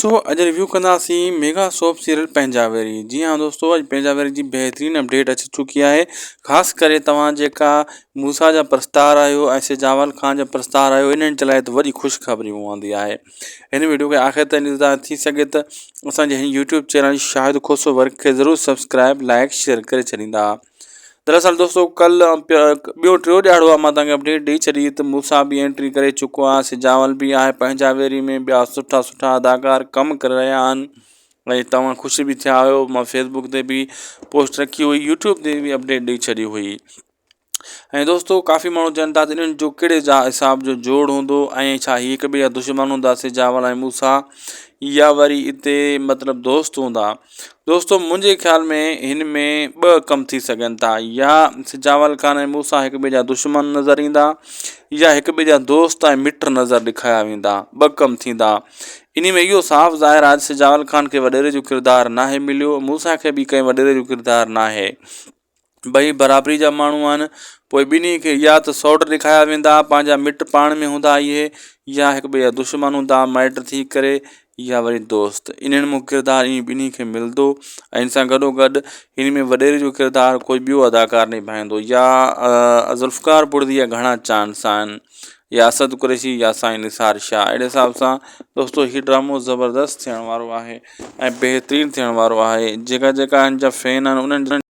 دوستو اڄ ريويو ڪنداسين ميگا سوپ سيريل پنهنجا ويري جي ها دوستو اڄ پنهنجا ويري جي بهترين اپڊيٽ اچي چڪي آهي خاص ڪري توهان جيڪا موسا جا پرستار آهيو ۽ سجاول خان جا پرستار آهيو انهن جي لاء ته وڏي خوشخبري هوندي آهي هن ويڊيو کي آخر تائين ڏسندا ٿي سگهي ته اسان جي هن YouTube channel Shahid Khoso work کي ضرور سبسڪرائب لائڪ شيئر ڪري ڇڏيندا دراصل دوستو ڪل ٻيو ٽيو ڏهاڙو آهي مان توهان کي اپڊيٽ ڏئي ڇڏي ته موسيٰ به انٽري ڪري چڪو آهي سجاول به آهي پنهنجا ويري ۾ ٻيا سٺا سٺا اداڪار ڪم ڪري رهيا آهن ۽ توهان خوش به ٿيا آهيو مان فيسبوڪ تي به پوسٽ رکي هئي يوٽيوب تي به اپڊيٽ ڏئي ڇڏي هئي ۽ دوستو ڪافي ماڻهو چون ٿا ته انهن جو ڪهڙي جا حساب جو جوڙ هوندو ۽ ڇا هي هڪ ٻئي جا دشمن هوندا سجاول ۽ موسيٰ يا وري اتي مطلب دوست هوندا دوستو منهنجي خيال ۾ هن ۾ ٻه ڪم ٿي سگهن ٿا يا سجاول خان ۽ موسيٰ هڪ ٻئي جا دشمن نظر ايندا يا هڪ ٻئي جا دوست ۽ مٽ نظر ڏکايا ويندا ٻه ڪم ٿيندا انهي ۾ اهو صاف ظاهر آهي سجاول خان کي وڏيري جو ڪردار ناهي مليو موسيٰ کي به ڪنهن وڏيري جو ڪردار ناهي ٻئي برابري جا ماڻهو آهن پوء ٻنهي کي يا ته سئوٽ ڏيکاريا ويندا پنهنجا مٽ پاڻ ۾ هوندا اهي يا هڪ ٻئي جا دشمن هوندا مائٽ ٿي ڪري يا وري دوست انهن مان ڪردار ائين ٻنهي کي ملندو ۽ ان سان گڏو گڏ هن ۾ وڏيري جو ڪردار ڪوئي ٻيو اداڪار نڀائيندو يا ذوالفقار بڙدي جا گهڻا چانس آهن يا اسد قريشي يا سائين نثار شاهه اهڙي حساب سان دوستو هي ڊرامو زبردست ٿيڻ وارو آهي ۽ بهترين ٿيڻ وارو آهي جيڪا جيڪا هن جا فين آهن انهن.